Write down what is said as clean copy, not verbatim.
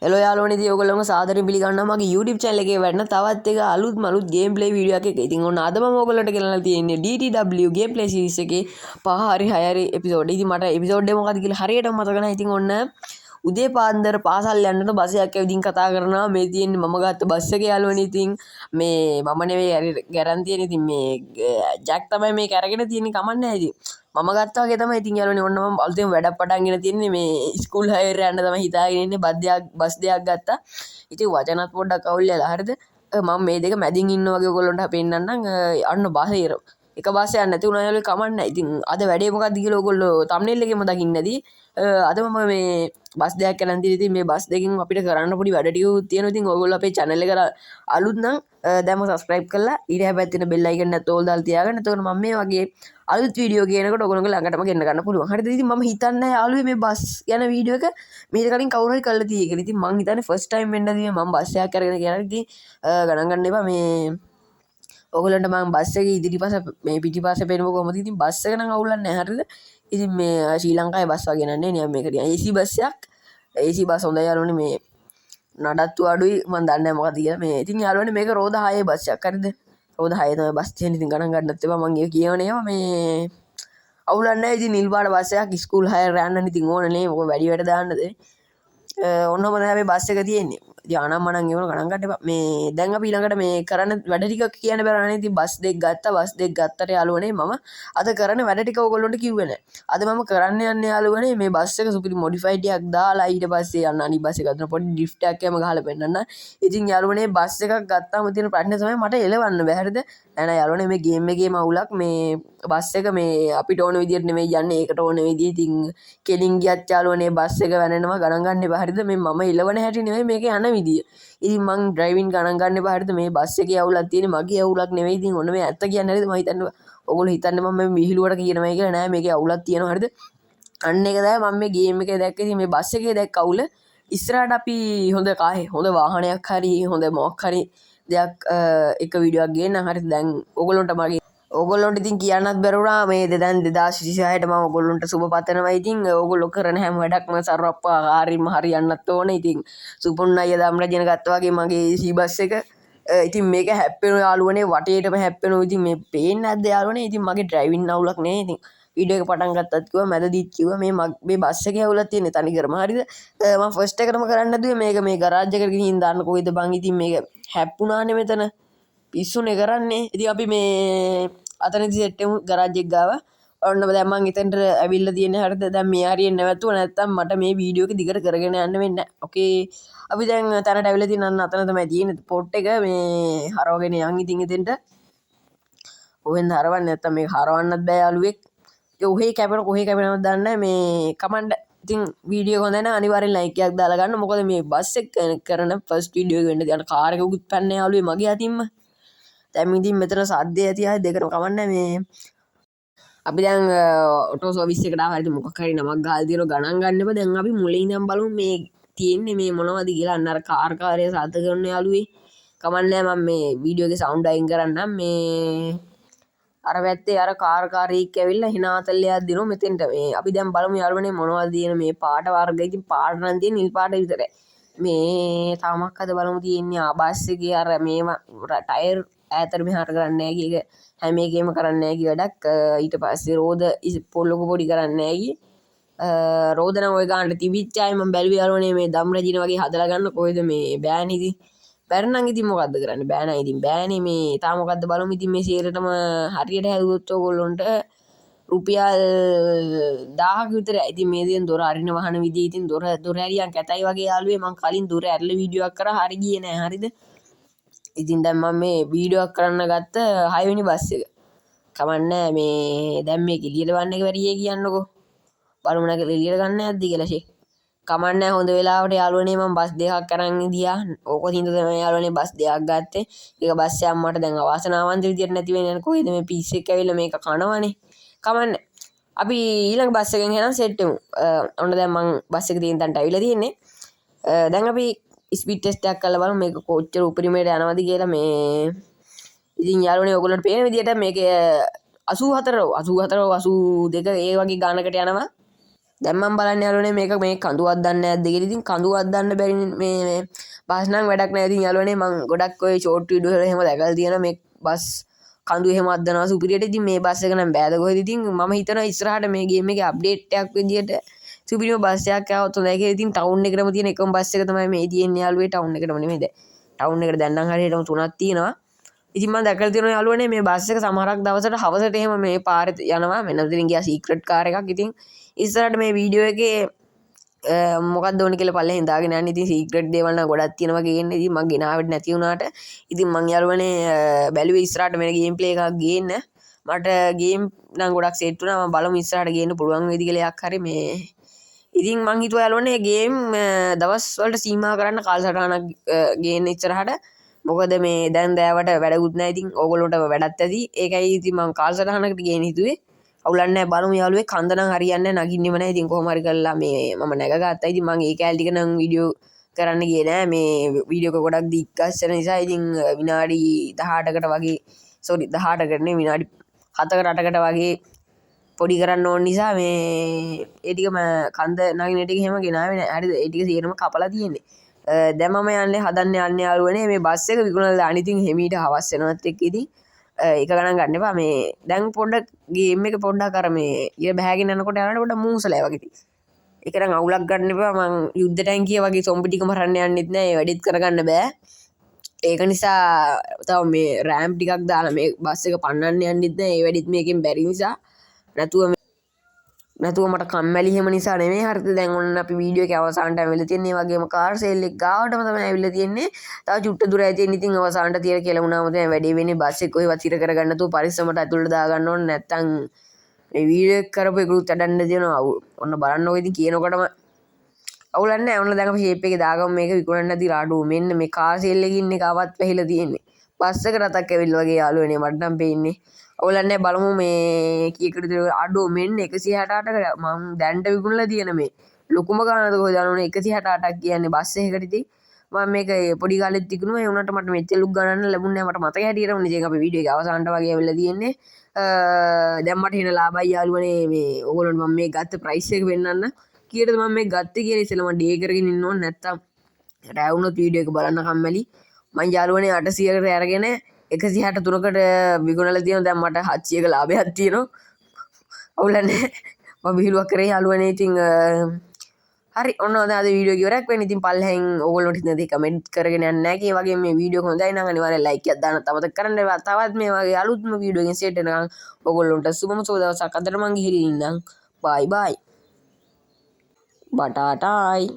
Hello යාළුවනේ, ඉතින් ඔයගොල්ලෝම සාදරයෙන් පිළිගන්නවා මගේ YouTube channel එකේ වැඩන තවත් එක අලුත්ම අලුත් ගේම් ප්ලේ වීඩියෝ එකක් එක්ක. ඉතින් ඔන්න අද මම ඔයගොල්ලන්ට ගෙනල්ලා තියෙන්නේ DTW game play series එකේ 5 හරි 6 හරි එපිසෝඩ්. ඉතින් මට එපිසෝඩ් එක මොකද්ද කියලා හරියටම මතක නැහැ. ඉතින් ඔන්න උදේ පාන්දර පාසල් යන්නට බස් එකක් ඇවිදින් කතා කරනවා. මේ තියෙන්නේ මම ගත්ත බස් එක යාළුවනේ. ඉතින් මේ මම නෙවෙයි හරි ගැරන් තියෙන්නේ. ඉතින් මේ ජැක් තමයි මේක අරගෙන තියෙන්නේ, කමක් නැහැ. ඉතින් මම ගත්තා වගේ තමයි. ඉතින් යාළුවනේ, ඔන්න මම අලුතෙන් වැඩක් පටන්ගෙන තියෙන්නේ. මේ ස්කූල් හයර් යන්න තමයි හිතාගෙන ඉන්නේ. බස් දෙකක් ගත්තා. ඉතින් වචනත් පොඩ්ඩක් අවුල් වෙලා, හරිද? මම මේ දෙක මැදින් ඉන්න වගේ ඔයගොල්ලන්ට පෙන්නන්නම්. අන්න බස් එක බස් එකක් නැති වුණා යාළුවනේ, කමක් නැහැ. ඉතින් අද වැඩේ මොකද්ද කියලා ඔයගොල්ලෝ තම්නේල් එකේම දකින්න ඇති. අද මම මේ බස් දෙකක් අරන් තියෙන. ඉතින් මේ බස් දෙකෙන් අපිට කරන්න පොඩි වැඩ ටිකකුත් තියෙනවා. ඉතින් ඔයගොල්ලෝ අපේ channel එකට අලුත් නම් දැන්ම subscribe කරලා ඊට එහා පැත්තේ තියෙන bell icon එකත් ඕල් දාලා තියාගන්න. එතකොට මම මේ වගේ අලුත් වීඩියෝ ගේනකොට ඔයගොල්ලෝගේ ළඟටම ගෙන්න ගන්න පුළුවන්. හරිද? ඉතින් මම හිතන්නේ යාළුවේ මේ බස් ගැන වීඩියෝ එක මීට කලින් කවුරු හරි කරලා තියෙයි කියලා. ඉතින් මං හිතන්නේ ෆස්ට් ටයිම් වෙන්න ඇති මම බස් එකක් අරගෙන කියලා. ඉතින් ගණන් ගන්න එපා. මේ ඔයගොල්ලන්ට මං බස් එකේ ඉදිරිපස මේ පිටිපස්ස පේනව කොහොමද? ඉතින් බස් එක නම් අවුලක් නෑ, හරිද? ඉතින් මේ ශ්‍රී ලංකාවේ බස් වගේ නන්නේ නිකන් මේක නිකන් AC bus එකක්. AC bus හොඳයි යාළුවනේ. මේ නඩත්තු අඩුයි, මං දන්නේ නෑ මොකද කියලා. මේ ඉතින් යාළුවනේ, මේක රෝද 6 බස් එකක්, හරිද? රෝද 6 තමයි බස් තියෙන්නේ. ඉතින් ගණන් ගන්නත් එපා මං ඒ කියවන ඒවා, මේ අවුලක් නෑ. ඉතින් නිල් පාට බස් එකක් ස්කූල් හයර් යන්න ඉතින් ඕන නේ, මොකද වැඩි වැඩ දාන්නද? ඔන්න ඔහම තමයි මේ බස් එක තියෙන්නේ. ඉතින් අනම් මනම් ඒවල ගණන් ගන්න එපා. මේ දැන් අපි ඊළඟට මේ කරන්න වැඩ ටික කියන්න බැරි නේ. ඉතින් බස් දෙක ගත්තා. බස් දෙක ගත්තට යාළුවනේ, මම අද කරන වැඩ ටික ඔයගොල්ලන්ට කිව්වේ නෑ. අද මම කරන්න යන්නේ යාළුවනේ, මේ බස් එක සුපිරි මොඩිෆයිඩ් එකක් දාලා ඊට පස්සේ යන්න අනිත් බස් එක අතන පොඩි ඩ්‍රිෆ්ට් එකක් එහෙම ගහලා පෙන්නන්න. ඉතින් යාළුවනේ, බස් එකක් ගත්තාම තියෙන ප්‍රශ්නේ තමයි මට එලවන්න බෑ, හරිද? නෑ නෑ යාළුවනේ, මේ ගේම් එකේම අවුලක්. මේ බස් එක මේ අපිට ඕන විදියට නෙමෙයි යන්නේ, ඒකට ඕන විදිය. ඉතින් කෙලින් ගියත් යාළුවනේ බස් එක වැනෙනවා, ගණන් ගන්න එපා, හරිද? මේ මම එලවන හැටි නෙමෙයි, මේක යන විදිය. ඉතින් මං ඩ්‍රයිවිං ගණන් ගන්න එපා, හරිද? මේ බස් එකේ අවුලක් තියෙන්නේ, මගේ අවුලක් නෙමෙයි. ඉතින් ඔන්න මේ ඇත්ත කියන්නේ, හරිද? මං හිතන්නේ ඔයගොල්ලෝ හිතන්නේ මම මේ විහිළුවට කියනවා කියලා. නෑ, මේකේ අවුලක් තියෙනවා, හරිද? අන්න ඒක තමයි මම මේ ගේම් එකේ දැක්කේ. ඉතින් මේ බස් එකේ දැක්ක අවුල. ඉස්සරහට අපි හොඳ කාහේ හොඳ වාහනයක් හරි හොඳ මොකක් හරි දෙයක් එක වීඩියෝ එකක් ගේන්න, හරිද? දැන් ඔයගොල්ලන්ට මගේ ඔයගොල්ලන්ට ඉතින් කියන්නත් බැරුණා මේ දැන් 2026ට මම ඔයගොල්ලන්ට සුබ පතනවා. ඉතින් ඔයගොල්ලෝ කරන හැම වැඩක්ම සර්වප්‍රකාරයෙන්ම හරියන්නත් ඕනේ. ඉතින් සුපුන් අයියා ධම්රජන ගත්තා වගේ මගේ AC bus එක. ඉතින් මේක හැප්පෙනවා යාළුවනේ, වටේටම හැප්පෙනවා. ඉතින් මේ පේන්නේ නැද්ද යාළුවනේ? ඉතින් මගේ ඩ්‍රයිවිං අවුලක් නේ. ඉතින් වීඩියෝ එක පටන් ගත්තත් කිව්වා, මැදදීත් කිව්වා, මේ මේ බස් එකේ අවුලක් තියෙන්නේ තනිකරම, හරිද? මම ෆස්ට් එකටම කරන්න හැදුවේ මේක මේ ගරාජ් එකට ගිහින් දාන්න. කොහෙද බං? ඉතින් මේක හැප්පුණානේ මෙතන. පිස්සුනේ කරන්නේ. ඉතින් අපි මේ අතනදි සෙට් වෙමු ගරාජ් එක ගාව. ඔන්න දැන් මං එතනට ඇවිල්ලා තියෙන්නේ, හරිද? දැන් මේ හරියෙන් නැවතුවා, නැත්තම් මට මේ වීඩියෝ එක දිගට කරගෙන යන්න වෙන්නේ නැහැ. ඕකේ, අපි දැන් තැනට ඇවිල්ලා තියෙන. අන්න අතන තමයි තියෙන්නේ පොට් එක. මේ හරවගෙන යන්. ඉතින් එතෙන්ට කොහෙන්ද හරවන්නේ? නැත්තම් මේක හරවන්නත් බෑ යාළුවෙක්. ඉතින් ඔහේ කැපෙන කොහේ කැපෙනවද දන්නේ නැහැ මේ කමන්ඩ්. ඉතින් වීඩියෝ එක හොඳ නම් අනිවාර්යෙන් ලයික් එකක් දාලා ගන්න. මොකද මේ බස් එක කරන ෆස්ට් වීඩියෝ එක වෙන්න තියන කාර් එකකුත් පැන්නේ යාළුවේ මගේ අතින්ම. දැන් ඉතින් මෙතන සද්දේ ඇති ආයේ දෙකටම කමන්නේ. මේ අපි දැන් ඔටෝ සර්විස් එකට ආවා, හරිද? මොකක් හරි නමක් ගහලා තියෙනවා, ගණන් ගන්න එපා. දැන් අපි මුලින් ඉඳන් බලමු මේ තියෙන්නේ මේ මොනවද කියලා. අන්න අර කාර් කාර්යය සද්ද කරන යාළුවේ, කමන්නේ, මම මේ වීඩියෝ එකේ සවුන්ඩ් අයින් කරන්නම්. මේ අර පැත්තේ අර කාර් කාරයෙක් ඇවිල්ලා හිනා තල්ලයක් දෙනවා මෙතෙන්ට. මේ අපි දැන් බලමු යාළුවනේ මොනවද තියෙන මේ පාට වර්ග. ඉතින් පාට නම් තියෙන්නේ නිල් පාට විතරයි. මේ තව මොකක්ද බලමු තියෙන්නේ. ආ, බස් එකේ අර මේවා ටයර් ඈතට මෙහාට කරන්න හැකි එක හැම එකේම කරන්න හැකි වැඩක්. ඊට පස්සේ රෝද ලොකු පොඩි කරන්න හැකි. රෝද නම් ඔය ගානට තිබිච්ච අය මම බැලුවේ යාළුවනේ, මේ දම් රජින වගේ හදලා ගන්න කොහෙද? මේ බෑනේ. ඉතින් බැරි නම් ඉතින් මොකද්ද කරන්නේ? බෑ නම් ඉතින් බෑනේ. මේ තාම මොකද්ද බලමු. ඉතින් මේ සේරටම හරියට හැදුවොත් ඔයගොල්ලොන්ට රුපියල් 1000ක විතර. ඉතින් මේ තියෙන දොර අරින වහන විදිය. ඉතින් දොර දොර ඇරියන් කැතයි වගේ යාළුවේ. මං කලින් දොර ඇරලා වීඩියෝ එකක් කරා, හරි ගියේ නෑ, හරිද? ඉතින් දැන් මම මේ වීඩියෝ එකක් කරන්න ගත්ත හයවෙනි බස් එක. කමක් නෑ. මේ දැන් මේක එළියට වන්න එක බැරියේ කියන්නකෝ. බලමු නැගලා එළියට ගන්න යද්දි කියලා ෂේ. කමක් නෑ. හොඳ වෙලාවට යාළුවනේ මම බස් දෙකක් අරන් ගියා. ඕක හින්දා තමයි යාළුවනේ බස් දෙකක් ගත්තේ. එක බස් එකක් මට දැන් අවාසනාවන්ත විදියට නැති වෙන යන. කොහෙද මේ පිස්සෙක් ඇවිල්ලා මේක කනවනේ. කමක් නෑ. අපි ඊළඟ බස් එකෙන් එහෙනම් සෙට් වෙමු. ඔන්න දැන් මං බස් එක තියෙන තැනට ඇවිල්ලා තියෙන්නේ. දැන් අපි ස්පීඩ් ටෙස්ට් එකක් කරලා බලමු මේක කොච්චර උපරිමයට යනවද කියලා. මේ ඉතින් යාළුවනේ, ඔයගොල්ලන්ට පේන විදියට මේක 84 84 82 ඒ වගේ ගානකට යනවා. දැන් මම බලන්නේ යාළුවනේ මේක මේ කඳුවක් දන්නේ නැද්ද කියලා. ඉතින් කඳුවක් දන්න බැරි මේ මේ බස් නම් වැඩක් නෑ. ඉතින් යාළුවනේ මං ගොඩක් ඔය ෂෝට් වීඩියෝ වල එහෙම දැකලා තියෙනවා මේ බස් කඳු එහෙම අද්දනවා සුපිරියට. ඉතින් මේ බස් එක නම් බෑද කොහෙද. ඉතින් මම හිතනවා ඉස්සරහට මේ ගේම් එකේ අප්ඩේට් එකක් විදියට සුපිරිම බස් එකක් ආවොත් හොඳයි කියලා. ඉතින් ටවුන් එකටම තියෙන එකම බස් එක තමයි මේ තියෙන්නේ යාළුවේ. ටවුන් එකටම නෙමෙයි දැන්. ටවුන් එකට දැන් නම් හරියටම තුනක් තියෙනවා. ඉතින් මම දැකලා තියෙනවා යාළුවනේ මේ බස් එක සමහරක් දවසට හවසට එහෙම මේ පාරේ යනවා. මෙන්න මෙතනින් ගියා සීක්‍රට් කාර් එකක්. ඉතින් ඉස්සරහට මේ වීඩියෝ එකේ මොකක්ද ඕනේ කියලා පල්ලෙහෙන් දාගෙන යන්න. ඉතින් සීක්‍රට් දේවල් නම් ගොඩක් තියෙනවා ගේන්න. ඉතින් මං ගෙනාවෙත් නැති වුණාට ඉතින් මං යාළුවනේ බැලුවේ ඉස්සරහට වෙන ගේම් ප්ලේ එකක් ගේන්න. මට ගේම් නම් ගොඩක් සෙට් වුණා. මම බලමු ඉස්සරහට ගේන්න පුළුවන් වෙයිද කියලා එකක් හරි මේ. ඉතින් මං හිතුවා යාළුවනේ ගේම් දවස් වලට සීමා කරන්න කාලසටහනක් ගේන්න ඉස්සරහට. මොකද මේ දැන් දෑවට වැඩකුත් නෑ. ඉතින් ඕගොල්ලොන්ට වැඩත් ඇති. ඒකයි ඉතින් මං කාලසටහනකට ගේන්න හිතුවේ. අවුලක් නෑ, බලමු යාළුවේ. කන්ද නම් හරියන්නේ නෑ, නගින්නෙම නෑ. ඉතින් කොහොම හරි කරලා මේ මම නැගගත්තා. ඉතින් මං ඒ කෑලි ටික නම් වීඩියෝ කරන්න ගියේ නෑ. මේ වීඩියෝ එක ගොඩක් දිග්ගස්සන නිසා. ඉතින් විනාඩි 18කට වගේ, සෝරි, 18කට නෙවෙයි, විනාඩි 7කට 8කට වගේ පොඩි කරන්න ඕන නිසා මේ ඒ ටික මම කන්ද නගින ටික එහෙම ගෙනාවේ නෑ. හරිද? ඒ ටික සියරම කපලා තියෙන්නේ. දැන් මම යන්නේ හදන්න යන්නේ යාළුවනේ මේ බස් එක විකුණලා දාන්න. ඉතින් හිමීට හවස් වෙනවත් එක්ක ඉතින් ඒක ගණන් ගන්න එපා. මේ දැන් පොඩ්ඩක් ගේම් එක පොඩ්ඩක් අර මේ ඉර බහැගෙන යනකොට යනකොට පොඩ්ඩක් මූසලයි වගේ ඉතින්. ඒක නම් අවුලක් ගන්න එපා. මං යුද්ධ ටැංකිය වගේ සොම්බි ටික මරන්න යන්නෙත් නෑ. ඒ වැඩෙත් කරගන්න බෑ. ඒක නිසා තව මේ රෑම්ප් ටිකක් දාලා මේ බස් එක පන්නන්න යන්නෙත් නෑ. ඒ වැඩෙත් මේකෙන් බැරි නිසා. නැතුව නැතුව මට කම්මැලි එහෙම නිසා නෙමෙයි. හරිද? දැන් ඔන්න අපි වීඩියෝ එකේ අවසානට ඇවිල්ලා තියෙන්නේ. ඒ වගේම කාර් සේල් එක ගාවටම තමයි ඇවිල්ලා තියෙන්නේ. තව චුට්ට දුර ඇති. ඉතින් අවසානට තියලා කියලා වුණාම තමයි වැඩේ වෙන්නේ. බස් එක කොහෙවත් හිර කරගන්න නැතුව පරිස්සමට ඇතුළට දාගන්න ඕනේ. නැත්තම් මේ වීඩියෝ එක කරපු එකකුත් අඩන්න තියෙනවා. ඔන්න බලන්නකෝ. ඉතින් කියනකොටම අවුලක් නෑ. ඔන්න දැන් අපි ෂේප් එකේ දාගමු මේක විකුණන්න නැති රාඩුව. මෙන්න මේ කාර් සේල් එකේ ඉන්න එක අවත් වැහිලා තියෙන්නේ. බස් එක රතක් ඇවිල්ලා වගේ යාළුවනේ මට නම් පේන්නේ. අවුලක් නෑ, බලමු මේ කීයකටද. අඩෝ, මෙන්න 168කට මං දැන්ට විකුණලා තියෙන මේ ලොකුම ගානද කොහෙද අනුනේ 168ක් කියන්නේ බස් එකකට. ඉතින් මම මේක පොඩි කාලෙත් විකුණුවා. ඒ වුණාට මට මෙච්චර ලොකු ගණන් ලැබුණේ නෑ මට මතක හැටියටම. ඉතින් අපි වීඩියෝ එක අවසානට වගේ ඇවිල්ලා තියෙන්නේ. දැන් මට එන ලාභයි යාළුවනේ. මේ ඕගොල්ලන්ට මම මේ ගත්ත ප්‍රයිස් එක පෙන්නන්න, කීයටද මම මේ ගත්තේ කියලා. ඉස්සෙල්ලා මම ඩේ කරගෙන ඉන්න ඕන, නැත්තම් රෑ වුණොත් වීඩියෝ එක බලන්න කම්මැලි. මං යාළුවනේ 800කට අරගෙන 163කට විකුණලා තියෙනවා. දැන් මට 700ක ලාභයක් තියෙනවා. අවුලක් නෑ, මම විහිළුවක් කරේ යාළුවනේ. ඉතින් හරි, ඔන්න ඔය අද වීඩියෝ එක ඉවරයක් වෙන්නේ. ඉතින් පල්ලෙහෙන් ඕගොල්ලොන්ට හිතෙන දේ කමෙන්ට් කරගෙන යන්න නෑ. ඒ වගේම මේ වීඩියෝ එක හොඳයි නම් අනිවාර්යෙන් ලයික් එකක් දාන්න අමතක කරන්න එපා. තවත් මේ වගේ අලුත්ම වීඩියෝ එකකින් සෙට් වෙනකන් ඕගොල්ලොන්ට සුබම සුබ දවසක්. අදට මං ගිහින් ඉන්නම්. බයි බයි, බටාටායි.